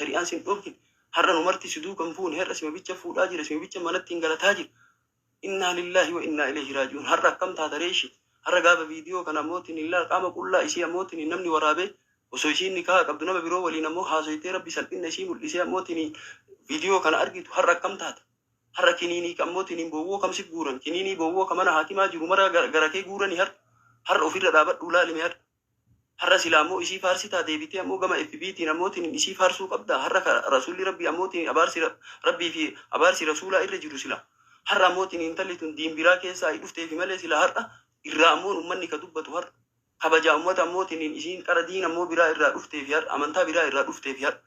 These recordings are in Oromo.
Shari'aan sin dhorkine. Har'a nu marti si duuka hin fuune. Har'a sima bicha fuudhaa jira. Sima bicha manatti hin galataa jira. Innaa lillaahi wa innaa ilayhi raaji'uun. Har'a akkam taata ree ishii? Har'a gaafa viidiyoo kana ammootiin illaa qaama qullaa isii ammootiin namni waraabee osoo isiin nikaha qabdu nama biroo waliin ammoo haasoytee Rabbi salphinna isii mul'isee ammootiin viidiyoo kana argitu har'a akkam taata? Har'a kiniinii ammootiin boowwoo kam si guuran? Kiniinii boowwoo ka mana haakimaa jiru mara gara kee guurani har'a? Har'a ofirra dhaabadhuu laalime har'a. Har'a silaa ammoo isii faarsitaa deebitee ammoo gama FB tiin ammootiin isii faarsuu qabda. Har'a ka Rasuulli Rabbii ammootiin abaarsi Rabbii fi abaarsi Rasuulaa irra jiru sila. Har'a ammootiin intalli tun diin biraa keessaa dhufteefi malee sila har'a irraa ammoon ummanni ka dubbatu har'a. Kabajaa ummata ammootiin isiin qara diin ammoo biraa irraa dhufteefi har'a amantaa biraa irraa dhufteefi har'a.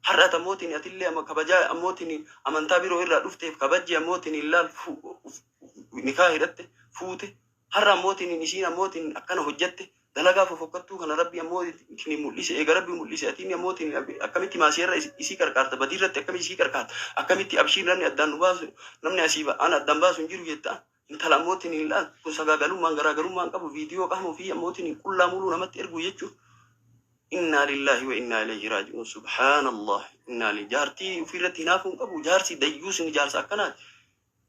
Har'a ati ammootiin atillee amma kabajaa ammootiin amantaa biroo irraa dhufteef kabajji ammootiin laal nikaa hidhatte fuute. Har'a ammootiin isiin ammootiin akkana hojjatte dalagaa fofokkattuu kana Rabbi ammootiin mul'ise. Eega Rabbi mul'ise atiin ammootiin akkamitti maasiyarra isii qarqaarta? Badiirratti akkamitti isii qarqaarta? Akkamitti abshiir namni addaan nu baasu, namni asii ana addaan baasu hin jiru jetta? Intala ammootiin hin laal kun sagaagalummaan garaagarummaan qabu viidiyoo qaama ofii ammootiin qullaa muluu namatti ergu jechuun. Innaa lillaahi wa innaa ilayhi raaji'uun. Subhaanallah. Innaa li jaartii ofiirratti hinaafuu hin qabu. Jaarsi dayyuusni jaarsa akkanaati.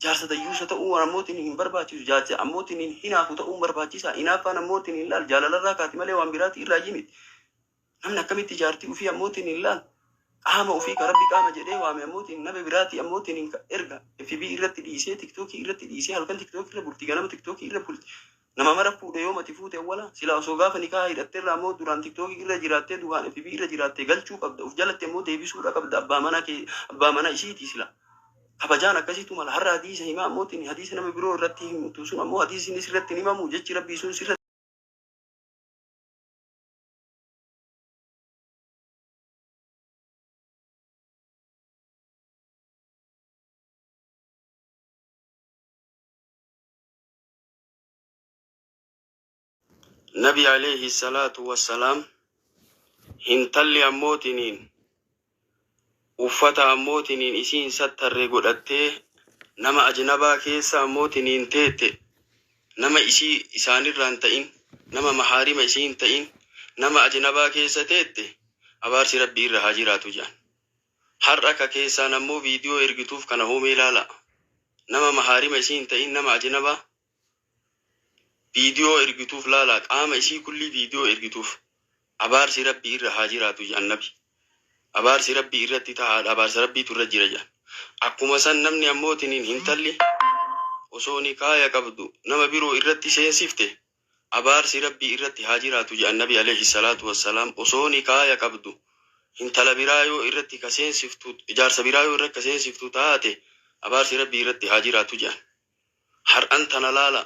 Jaarsa dayyuusa ta'uu ammootiin hin barbaachisu. Jaarsa ammootiin hin hinaafu ta'uun barbaachisa. Hinaaffaan ammootiin hin laal jaalalarraa kaati malee waan biraati irraa miti. Namni akkamitti jaartii ofii ammootiin hin laal qaama ofii ka Rabbi qaama jedhee waame ammootiin nama biraatii ammootiin hin erga FB irratti dhiisee, TikTokii irratti dhiisee, halkan TikTokii irra bulti, ganama TikTokii irra bulti. Nama mara fuudhe yoo mati fuute awwala sila osoo gaafa nikaa hidhatte irraa ammoo duraan TikTokii irra jiraattee duraan FB irra jiraattee galchuu qabda. Uf jalatti ammoo deebisuudha qabda. Abbaa mana kee, abbaa mana isiiti sila. Kabajaan akkasitu mala. Har'a hadiisa himaa ammootiin hadiisa nama biroo irratti himtu sun ammoo hadiisni sirratti hin himamu, jechi Rabbii sun sirratti. Nabi alayhi salaatu wassalaam hintalli ammootiniin uffata ammootiniin isiin sattarre godhattee nama ajnabaa keessa ammootiniin teette, nama isii isaanirraan ta'in, nama mahaarima isii hin ta'in, nama ajnabaa keessa teette abaarsi Rabbii irra haa jiraatu jedhan. Har'a ka keessaan ammoo viidiyoo ergituuf kana hoomee ilaala. Nama mahaarima isii hin ta'in, nama ajnabaa viidiyoo ergituuf laala, qaama isii kullii viidiyoo ergituuf abaarsi Rabbii irra haa jiraatu jedhan nabi. Abaarsi Rabbii irratti tahaadha, abaarsa Rabbiitu irra jira jedhan. Akkuma san namni ammootiniin hintalli osoo nikaaya qabdu nama biroo irratti seensifte abaarsi Rabbii irratti haa jiraatu jedhan nabi alayhi salaatu wassalaam. Osoo nikaaya qabdu hintala biraa yoo irratti ka seensiftu, jaarsa biraa yoo irratti ka seensiftu taate abaarsi Rabbii irratti haa jiraatu jedhan. Har'an tana laala,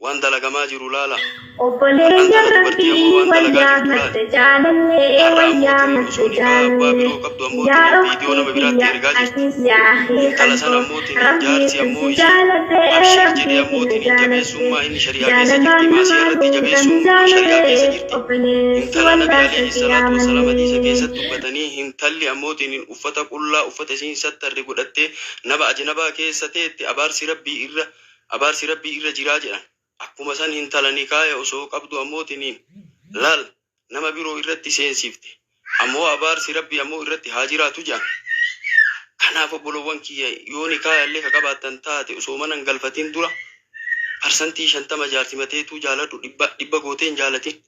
waan dalagamaa jiru laala. Har'an Obboleeyyan tana dubartii ammoo Rabbii waan dalagaa wayyaa jirtu laali. madda jaalallee Har'a wayyaa ammootiin madda osoo nikaa abbaa jaalallee biroo qabdu yaa ammootiin viidiyoo ukhtii nama biraatti tiyya ergaa jirti. atis yaa akhii Intala san kankoo ammootiin jaarsi Rabbiitu ammoo si isii jaalate abshiir jedhee Rabbiitu na ammootiin jaalate jabeessummaa inni shari'aa keessa jirti, jaalalaan maasiyaa namaa irratti guutame jabeessuun shari'aa keessa jaalallee jirti. obboleessi Intala nabi wallah alayhi sitti salaatu wassalaam hadiisa yaamallee. keessatti dubbatanii hintalli ammootiin uffata qullaa uffata isiin sattarre godhattee nama ajnabaa keessa teette abaarsi Rabbii irra jiraa jedhan. Akkuma san hintala nikaaya osoo qabdu ammootiniin laal nama biroo irratti seensifte ammoo abaarsi Rabbii ammoo irratti haa jiraatu jedhan. Kanaaf obbolowwan kiyya, yoo nikaaya illee ka qabaattan taate osoo mana hin galfatin dura 50% jaarsi mateetuu jaaladhu, dhibba dhibba gootee hin jaalatin.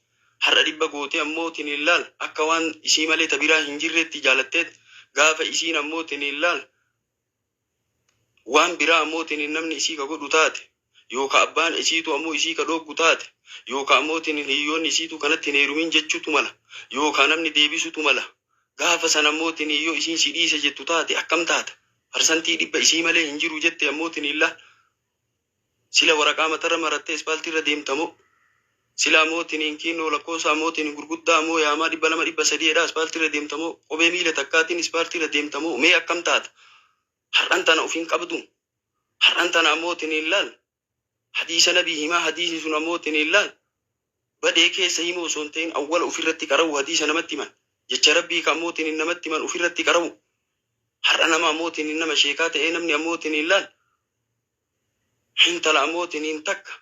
Har'a dhibba gootee ammoo tiniin laal akka waan isii malee ta biraa hin jirreetti jaalatteet gaafa isiin ammoo tiniin laal waan biraa ammoo tiniin namni isii ka godhu taate, yookaa abbaan isiitu ammoo isii ka dhooggu taate, yookaa ammoo tiniin hiriyoonni isiitu kanatti hin heerumin jechuutu mala, yookaa namni deebisutu mala, gaafa san ammoo tiniin yoo isiin si dhiise jettu taate akkam taata? 100% isii malee hin jiru jette ammoo tiniin laal sila waraqaa matarra marattee ispaaltii irra deemta moo? Sila ammoo tiniin kiinoo lakkoofsa ammoo tiniin gurguddaa ammoo yaamaa 200 300 dha ispaaltii irra deemta moo? Kophee miila takkaatiin ispaaltii irra deemta moo? Mee akkam taata? Har'an tana uf hin qabdu. Har'an tana ammoo tiniin laal hadiisa nabii himaa, hadiisni sun ammoo tiniin laal badhee keessa himuu osoo hin ta'in awwala ufirratti qara'u. Hadiisa namatti himan, jecha Rabbii ka ammoo tiniin namatti himan ufirratti qara'u. Har'a nama ammoo tiniin nama sheekaa ta'ee namni ammoo tiniin laal hintala ammoo tiniin takka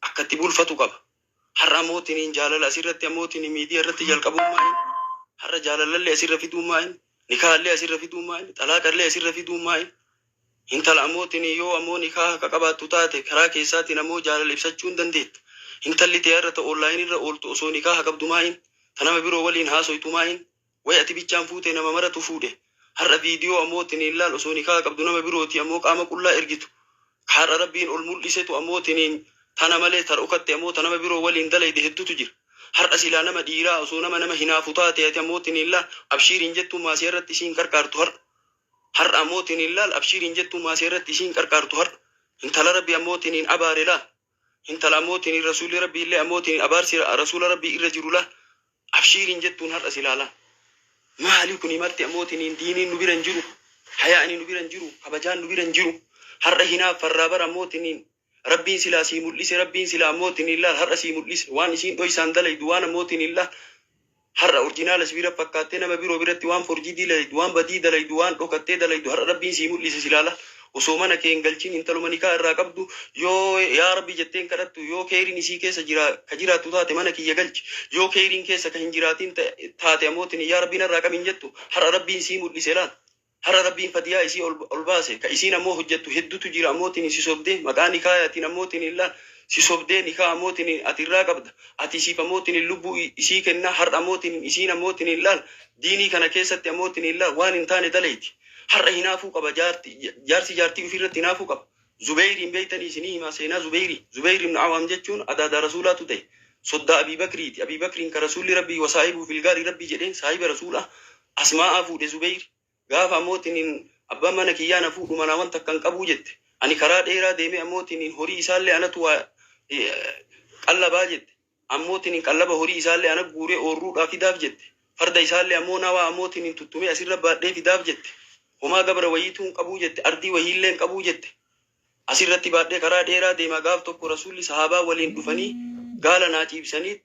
akkatti bulfatu qaba. Har'a ammoo tiniin jaalala asirratti ammoo tiniin miidiyaa irratti jalqabuun maa'in? Har'a jaalalallee asirra fiduun maa'in? Nikaallee asirra fiduu maa'in, xalaaqallee asirra fiduu maa'in. Intala ammootiin yoo ammoo nikaa akka qabaattu taate karaa keessaatiin ammoo jaalala ibsachuu hin dandeettu. Intalli ta'e irra ta'u onlaayinii irra ooltu osoo nikaa qabdu maa'in, ta nama biroo waliin haasoytu maa'in. Way ati bichaan fuute, nama maratu fuudhe. Har'a viidiyoo ammootiin ilaal osoo nikaa qabdu nama birooti ammoo qaama qullaa ergitu. Har'a Rabbiin ol mul'isetu ammootiin tana malee ta dhokatte ammoo ta nama biroo waliin dalayde hedduutu jira. Har'a silaa nama dhiiraa osoo nama hinaafu taate ati ammootiin ilaal abshiiriin jettuu maasii irratti isiin qarqaartu har'a. Har'a ammootiin ilaal abshiiriin jettuu maasii irratti isiin qarqaartu har'a. Intala Rabbi ammootiin abaare laal. Intala ammootiin rasuulli Rabbi illee ammootiin abaarsi rasuula Rabbi irra jiru laal. Abshiiriin jettuun har'a silaa laal. Maali kuni marti ammootiin diiniin nu bira hin jiru. Hayaa'ni nu bira hin jiru. Kabajaan nu bira hin jiru. Har'a hinaaffarraa bara ammootiin Rabbiin silaa sii mul'ise, Rabbiin silaa ammootiin ilaal har'a sii mul'ise, waan isiin dhoysaan dalaydu, waan ammootiin ilaal har'a orjinaala si bira fakkaattee nama biroo biratti waan forjii dalaydu, waan badii dalaydu, waan dhokattee dalaydu har'a Rabbiin sii mul'ise silaala. Osoo mana kee hin galchin intaluma nikaa irraa qabdu yoo yaa Rabbi jetteen kadhattu, yoo keeriin isii keessa jira ka jiraattu taate mana kiyya galchi, yoo keeriin keessa ka hin jiraatin taate ammootiin yaa Rabbiin irraa qabin jettu har'a Rabbiin sii mul'ise laal. Har'a Rabbiin fadiyaa isii ol baase, ka isiin ammoo hojjettu hedduutu jira ammootiin si sobdee maqaa nikaayaatiin ammootiin ilaal si sobdee nikaa ammootiin ati irraa qabda, ati isiif ammootiin lubbuu isii kennaa. Har'a ammootiin isiin ammootiin ilaal diinii kana keessatti ammootiin ilaal waan hin taane dalayti. Har'a hinaafuu qaba jaarti, jaarsi jaartii ofiirratti hinaafuu qaba. Zubeyriin beeytanii isinii himaa seenaa Zubeyrii. Zubeyri ibn Awaam jechuun adaadaa rasuulaatu ta'e. Soddaa Abii Bakriiti. Abii Bakriin ka rasuulli Rabbii wasaa'ibuu filgaarii Rabbii jedheen saahiba rasuulaa Asmaa'aa fuudhe Zubeyri. Gaafa ammootiin abbaan mana kiyyaa na fuudhu manaa wanta akkan qabuu jette. Ani karaa dheeraa deemee ammootiin horii isaallee anatu waa qallabaa jette. Ammootiin qallaba horii isaallee ana guuree oorruudhaa fidaaf jette. Farda isaallee ammoo nawaa ammootiin tuttumee asirra baadhee fidaaf jette. Homaa gabra wayiituu hin qabuu jette. Ardii wayiillee hin qabuu jette. Asirratti baadhee karaa dheeraa deema. Gaaf tokko rasuulli sahaabaa waliin dhufanii gaala naa ciibsanii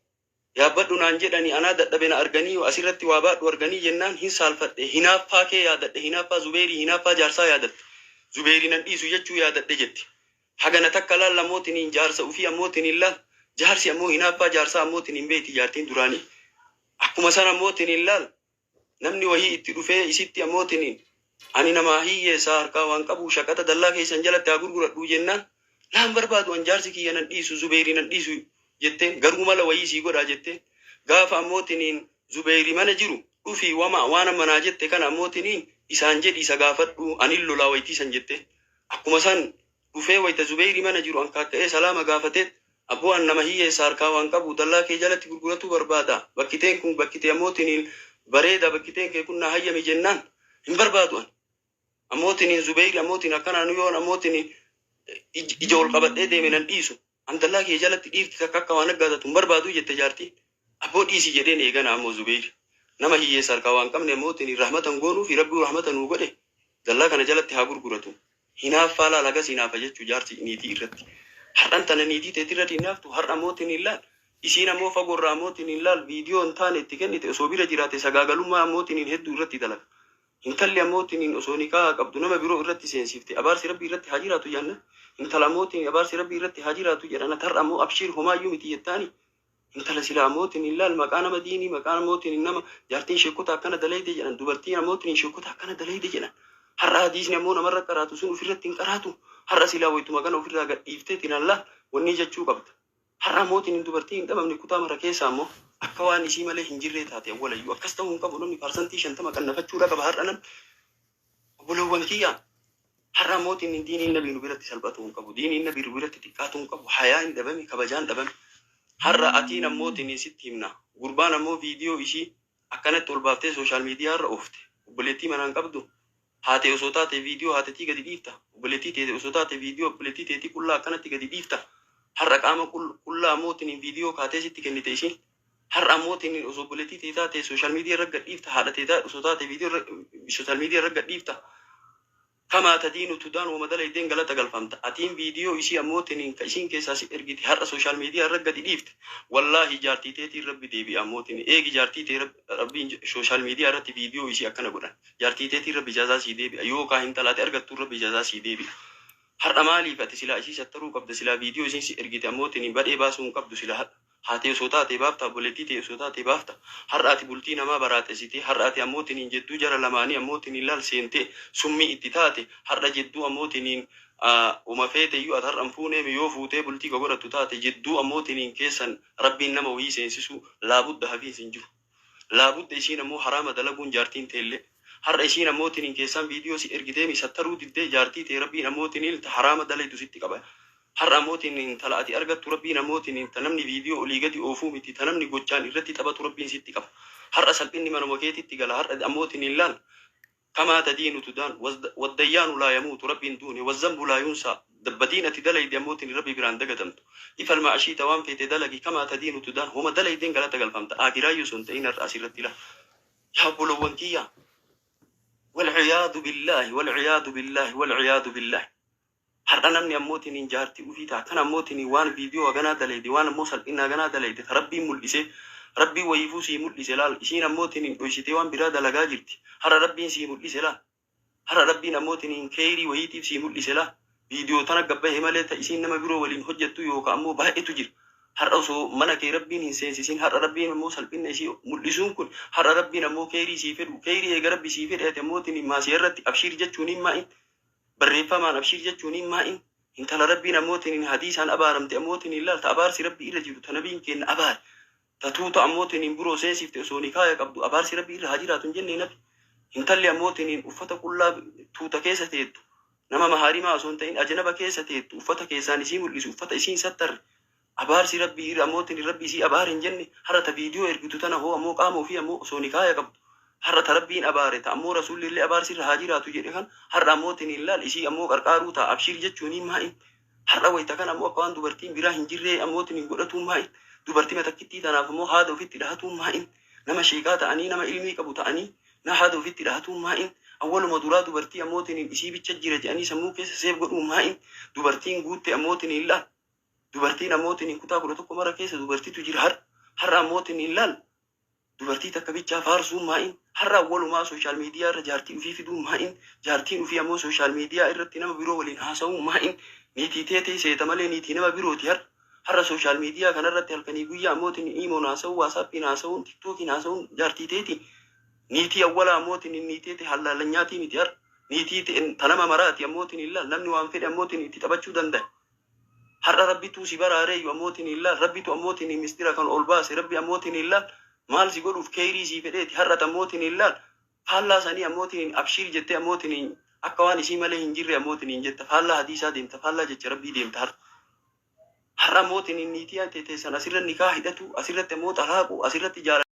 yaabbadhu naan jedhanii anaa dadhabe na arganii asirratti waa baadhu arganii jennaan hin saalfadhe, hinaaffaa kee yaadadhe, hinaaffaa Zubeyrii, hinaaffaa jaarsaa yaadadhe, Zubeyrii nan dhiisu jechuu yaadadhe jette. Hagana takka laal ammootiin jaarsa ufii ammootiin laal jaarsi ammoo hinaaffaa jaarsaa ammootiin hin beekti jaartiin duraanii. Akkuma san ammootiin laal namni wahii itti dhufee isitti ammootiin ani namaa hiyyeessaa harkaa waan qabu shaqata dallaa keessan jalatti haa gurguradhu jennaan laan barbaadu an jaarsi kiyya nan dhiisu, Zubeyrii nan dhiisu jetteen, garuu mala wayii sii godhaa jetteen. Gaafa ammootiin Zubeyri mana jiru dhufii wama waan ammanaa jette kana ammootiin isaan jedhi isa gaafadhu anin lolaa wayitiisan jetteen. Akkuma san dhufee wayita Zubeyri mana jiru ankaakka'ee salaama gaafatee abboo an nama hiyyeessa harkaa waan qabu dallaa kee jalatti gurguratuu barbaada, bakkiteen kun bakkitee ammootiin bareeda, bakkiteen kee kun na hayyami jennaan hin barbaadu an ammootiin Zubeyri ammootiin akkanaan yoon ammootiin ija ol qabadhee deeme nan dhiisu, an dallaa kee jalatti dhiirti takka akka waan aggaatatu hin barbaadu jette jaartiin. Abboo dhiisi jedheen eegana ammoo Zubeyri nama hiyyeessa harkaa waan qabne ammootiin rahmatan goonuu fi Rabbii rahmata nuu godhe dallaa kana jalatti haa gurguratu. Hinaaffaa laal hagas hinaafa jechuu jaarsi niitii irratti. Har'an tana niitii teetirratti hinaaftu har'a ammootiin hin laal. Isiin ammoo fagoorraa ammootiin hin laal viidiyoo hin taane itti kennite, osoo bira jiraate sagaagalummaa ammootiin hedduu irratti dalaga. Intalli ammootiin osoo nikaa qabdu nama biroo irratti seensifte abaarsi Rabbii irratti haa jiraatu jenna. Intala ammootiin abaarsi Rabbii irratti haa jiraatu jedhan. Har'a ammoo abshiir homaayyuu miti jettaani. Intala silaa ammootiin hin laal maqaa nama diinii, maqaa ammootiin nama jaartiin sheekota akkana dalayde jedhan, dubartiin ammootiin sheekota akkana dalayde jedhan. Har'a hadiisni ammoo namarra qaraatu sun ofirratti hin qaraatu. Har'a silaa wayituma kana ofirraa gadhiiftee tinallaa wanni jechuu qabda. Har'a ammootiin dubartii hin dhabamne kutaa mara keessa ammoo akka waan isii malee hin jirree taate awwalayyuu akkas ta'uu hin qabu. Namni 50% qannafachuudha qaba har'a namni. Obbolowwan kiyyaa, har'a ammootiin diiniin nabii nu biratti salphatuu hin qabu. Diiniin nabii nu biratti xiqqaatuu hin qabu. Hayaa hin dhabame, kabajaan dhabame. Har'a atiin ammootiin sitti himna. Gurbaan ammoo viidiyoo ishii akkanatti ol baaftee social media irra oofte. Obboleettii manaan qabdu haate osoo taate viidiyoo haatetii gadi dhiifta. Obboleettii teete osoo taate viidiyoo obboleettii teetii qullaa akkanatti gadi dhiifta. Har'a qaama qullaa ammootiin viidiyoo kaatee sitti kennite isiin. Har'a ammootiin osoo obboleettii tee taate social media irra gad dhiifta. Haadha tee osoo taate viidiyoo social media irra gad dhiifta. Kamaa tadiinu tudaan wama dalaydeen galata galfamta. Atiin viidiyoo isii ammootiin ka isiin keessaa si ergite har'a social media irra gadi dhiifte. Wallaahi jaartii teetiin Rabbi deebi'a ammootiin. Eegi jaartii tee Rabbiin social media irratti viidiyoo isii akkana godhan. Jaartii teetiin Rabbi jazaa sii deebi'a. Yookaan hintalaate argattuun Rabbi jazaa sii deebi'a. Har'a maaliif ati silaa isii sattaruu qabda, silaa viidiyoo isiin si ergite ammootiin badhee baasuu hin qabdu silaa har'a. Haatee osoo taatee baafta, obboleettii tee osoo taatee baafta. Har'a ati bultii namaa baraatessitee, har'a ati ammootiin jedduu jara lamaanii ammootiin laal seentee summii itti taate. Har'a jedduu ammootiin uma feete iyyuu ati har'a hin fuuneemi, yoo fuutee bultii ka godhattu taate, jedduu ammootiin keessan Rabbiin nama wayii seensisuu laabudda hafiinsi hin jiru. Laabudda isiin ammoo haraama dalaguun jaartiin teellee. Har'a isiin ammootiin keessaan viidiyoo si ergiteemi sattaruu diddee, jaartii tee Rabbiin ammootiin ta haraama dalaydu sitti qaba. Har'a ammootiin intala ati argattu Rabbiin ammootiin ta namni viidiyoo olii gadi oofuu miti, ta namni gochaan irratti taphatu Rabbiin sitti qaba. Har'a salphinni manuma keetitti gala. Har'a ammootiin laal, kamaa tadiinu tudaan, waddayyaanu laa yamuutu, Rabbiin duune, wazzambu laa yunsaa, badiin ati dalayde ammootiin Rabbi biraan dagatamtu. Ifal ma'ashiita, waan feete dalagi, kamaa tadiinu tudaan, homa dalaydeen galata galfamta aakiraayyuu sun ta'in. Har'a asirratti laa, yaa obbolowwan kiyyaa, walciyaadu billaahi, walciyaadu billaahi, walciyaadu billaahi. Har'a namni ammootiin jaartii ufii ta'a kan ammootiin waan viidiyoo haganaa dalayde, waan ammoo salphina haganaa dalayde, ta Rabbiin mul'ise, Rabbiin wayiifuu sii mul'ise. Laal, isiin ammootiin dhoysitee waan biraa dalagaa jirti. Har'a Rabbiin sii mul'ise. Laal, har'a Rabbiin ammootiin keeyrii wayiitiif sii mul'ise. Laal, viidiyoo tana gabbahe malee ta isiin nama biroo waliin hojjettu yookaan ammoo baay'eetu jira. Har'a osoo mana kee Rabbiin hin seensisin, har'a Rabbiin ammoo salphina isii mul'isuun kun, har'a Rabbiin ammoo keeyrii sii fedhu. Keeyrii eega Rabbi sii fedhe, ati ammootiin maasii irratti abshiir jechuun hin maa'in, barreeffamaan abshiir jechuun hin maa'in? Intala Rabbiin ammootiin hadiisaan abaaramte ammootiin ilaalta, abaarsi Rabbi irra jiru, ta nabiin kenna abaare, ta tuuta ammootiin biroo seensifte osoo nikaaya qabdu, abaarsi Rabbi irra haa jiraatu hin jenne nabi? Intalli ammootiin uffata qullaa tuuta keessa teettu, nama mahaarimaa osoo hin ta'in ajnaba keessa teettu, uffata keessaan isii mul'isu, uffata isiin sattarre, abaarsi Rabbi irra ammootiin Rabbi isii abaare hin jenne? Har'a ta viidiyoo ergitu tana hoo, ammoo qaama ofii ammoo osoo nikaaya qabdu, har'a ta Rabbiin abaare, ta ammoo Rasuulli illee abaarsi irra haa jiraatu jedhe kan, har'a ammootiin ilaal isii ammoo qarqaaruu ta'a abshiir jechuun maa'in? Har'a wayita kan ammoo akka waan dubartiin biraa hin jirree ammootiin hin godhatuun maa'in? Dubartii matakkittii tanaaf ammoo haada ofitti dhahatuun maa'in? Nama sheekaa ta'anii, nama ilmii qabu ta'anii, na haada ofitti dhahatuun maa'in? Awwaluma duraa dubartii ammootiin isii bicha jira jedhanii sammuu keessa seef godhuun maa'in? Dubartiin guutte ammootiin ilaal, dubartiin ammootiin kutaa 11 mara keessa dubartiitu jira. Har'a ammootiin ilaal, dubartii takka bichaa faarsuun maa'in? Har'a awwalumaa social media irra jaartii ofii fiduun maa'in? Jaartiin ofii ammoo social media irratti nama biroo waliin haasa'uun maa'in? Niitii teetee seeta malee niitii nama birooti. Har'a social media kanarratti halkanii guyyaa ammootiin imoon haasa'uu, WhatsAppiin haasa'uun, TikTokiin haasa'uun jaartii teeti. Niitii awwalaa ammootiin niitii teete hallaalanyaatii miti. Har'a niitii ta nama maraati ammootiin ilaal, namni waan fedhe ammootiin itti taphachuu danda'a. Har'a Rabbitu si baraareeyyu ammootiin ilaal, Rabbitu ammootiin mistira kan ol baase. Rabbi ammootiin ilaal maal si godhuuf keeyrii sii fedheeti. Har'a ammootiin ilaal, faallaa sanii ammootiin abshiir jettee ammootiin akka waan isii malee hin jirre ammootiin jetta, faallaa hadiisaa deemta, faallaa jecha Rabbii deemta. Har'a ammootiin niitii teessan asirra nikaa hidhatu, asirratti ammoo xalaaqu, asirratti jaalala.